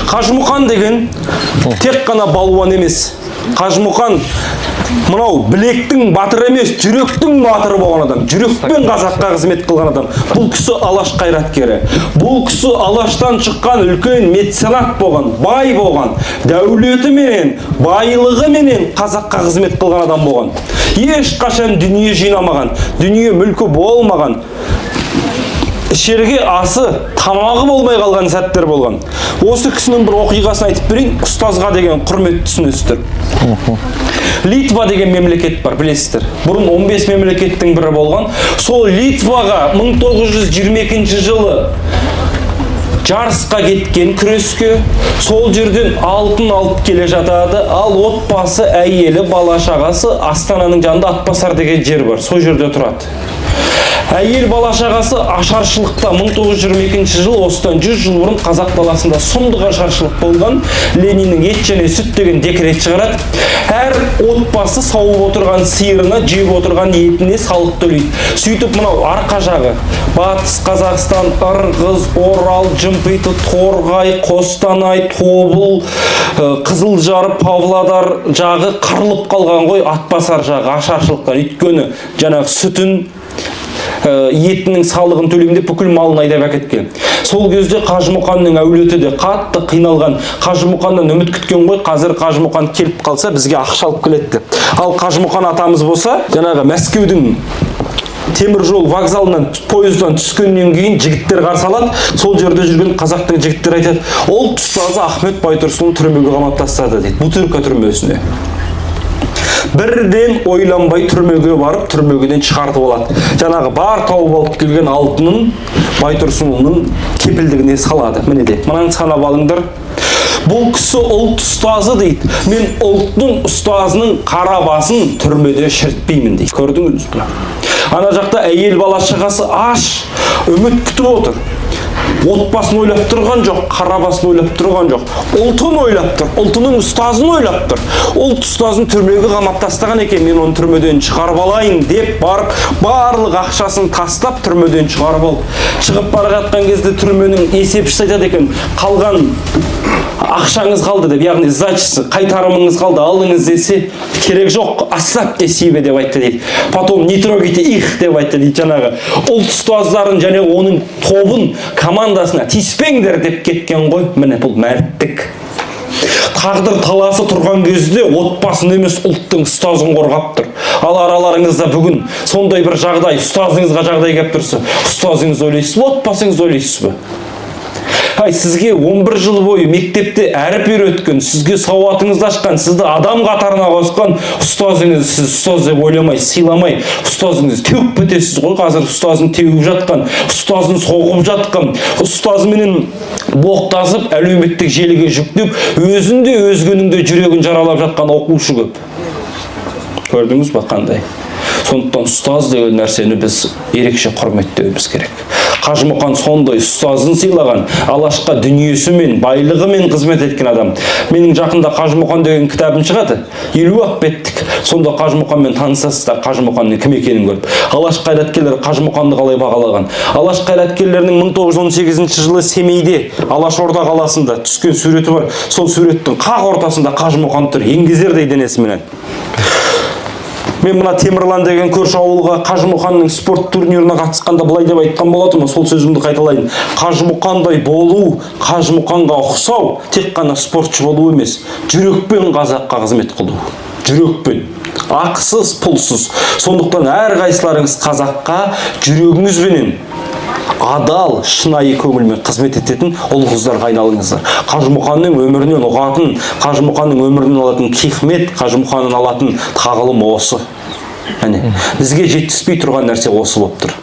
Қажымұқан деген тек қана балуан емес. Қажымұқан мынау білектің батыры емес, жүректің батыры болған адам. Жүрекпен қазаққа қызмет қылған адам. Бұл кісі Алаш қайраткері. Бұл кісі Алаштан шыққан үлкен меценат болған, бай болған, дәулетіменен, байлығыменен қазаққа қызмет қылған адам болған. Ешқашан дүние жинамаған, дүние мүлкі болмаған, ішерге асы, тамағы болмай қалған сәттер болған. Осы кісінің бір оқиғасын айтып берейін, ұстазға деген құрмет түсінесіздер. Литва деген мемлекет бар, білесіздер. Бұрын 15 мемлекеттің бірі болған. Сол Литваға 1922 жылы жарысқа кеткен, күреске. Сол жерден алтын алып келе жатады. Ал отбасы, әйелі, бала шағасы Астананың жанында Атбасар деген жер бар, сол жерде тұрады. Әйел, бала шағасы ашаршылықта. 1922 жыл, осыдан 100 жыл бұрын қазақ даласында сұмдық ашаршылық болған. Лениннің «Ет және сүт» деген декрет шығарады. Әр отбасы сауып отырған сиырына, жеп отырған етіне салық төлейді. Сөйтіп мынау арқа жағы, Батыс Қазақстан, Ырғыз, Орал, Жымпиты, Торғай, Қостанай, Тобыл, Қызылжар, Павлодар жағы қырылып қалған ғой, Атбасар жағы ашаршылықтан. Өйткені жаңағы сүтін, етінің салығын төлеймін деп бүкіл малын айдап әкеткен. Сол кезде Қажымұқанның әулеті де қатты қиналған. Қажымұқаннан үміт күткен ғой, қазір Қажымұқан келіп қалса, бізге ақша алып келеді деп. Ал Қажымұқан атамыз болса, жаңағы Мәскеудің темір жол вокзалынан пойыздан түскеннен кейін жігіттер қарсы алады. Сол жерде жүрген қазақтың жігіттері айтады: «Ұлт ұстазы Ахмет Байтұрсынұлын түрмеге қамап тастады», – дейді, Бутырка түрмесіне. Бірден ойланбай түрмеге барып, түрмегеден шығартып алады. Жаңағы бар тауып алып келген алтынын Байтұрсынұлының кепілдігіне салады. Міне де, мынаны санап алыңдар. Бұл кісі ұлт ұстазы дейді. «Мен ұлттың ұстазының қара басын түрмеде шірітпеймін», – дейді. Көрдіңіз бе? Ана жақта әйел, бала шағасы аш, үміт күтіп отыр. Отбасын ойлап тұрған жоқ, қара басын ойлап тұрған жоқ, ұлтын ойлап тұр, ұлтының ұстазын ойлап тұр. Ұлт ұстазын түрмеге қамап тастаған екен, мен оны түрмеден шығарып алайын деп барып, барлық ақшасын тастап, түрмеден шығарып алды. Шығып бара жатқан кезде түрменің есепшісі айтады екен: «Қалған ақшаңыз қалды», – деп, яғни сдачасы, «қайтарымыңыз қалды, алыңыз», – десе, «Керек жоқ, оставьте себе», – деп айтты дейді. «Потом не трогайте их», – деп айтты дейді. Жаңағы ұлт ұстаздарын және оның тобын, командасына тиіспеңдер деп кеткен ғой. Міне, бұл мәрттік. Тағдыр таласы тұрған кезде отбасын емес, ұлттың ұстазын қорғап тұр. Ал араларыңызда бүгін сондай бір жағдай, ұстазыңызға жағдай келіп тұрса, ұстазыңызды ойлайсыз ба, отбасыңызды ойлайсыз ба? Ай, сізге 11 жыл бойы мектепте әріп үйреткен, сізге сауатыңызды ашқан, сізді адам қатарына қосқан ұстазыңыз, сіз ұстаз деп ойламай, сыйламай, ұстазыңызды теуіп кетесіз ғой. Қазір ұстазын теуіп жатқан, ұстазын соғып жатқан, ұстазыменен боқтасып, әлеуметтік желіге жүктеп, өзін де, өзгенің де жүрегін жаралап жатқан оқушы көп. Көрдіңіз ба қандай? Сондықтан ұстаз деген нәрсені біз ерекше құрметтеуіміз керек. Қажымұқан сондай ұстазын сыйлаған, Алашқа дүниесімен, байлығымен қызмет еткен адам. Менің жақында «Қажымұқан» деген кітабым шығады, 50 ақ беттік. Сонда Қажымұқанмен танысасыздар, Қажымұқанның кім екенін көріп, Алаш қайраткерлері Қажымұқанды қалай бағалаған. Алаш қайраткерлерінің 1918 жылы Семейде, Алаш Орда қаласында түскен суреті бар. Сол суреттің қақ ортасында Қажымұқан тұр, еңгезердей денесіменен. Мен мына Темірлан деген көрші ауылға Қажымұқанның спорт турниріне қатысқанда былай деп айтқан болатынмын, сол сөзімді қайталайын: Қажымұқандай болу, Қажымұқанға ұқсау тек қана спортшы болу емес, жүрекпен қазаққа қызмет қылу, жүрекпен, ақысыз, пұлсыз. Сондықтан әрқайсыларыңыз қазаққа жүрегіңізбенен адал, шынайы көңілмен қызмет ететін ұл қыздарға айналыңыздар. Қажымұқанның өмірінен ұғатын, Қажымұқанның өмірінен алатын хикмет, Қажымұқаннан алатын тағылым осы. Әне, бізге жетіспей тұрған нәрсе осы болып тұр.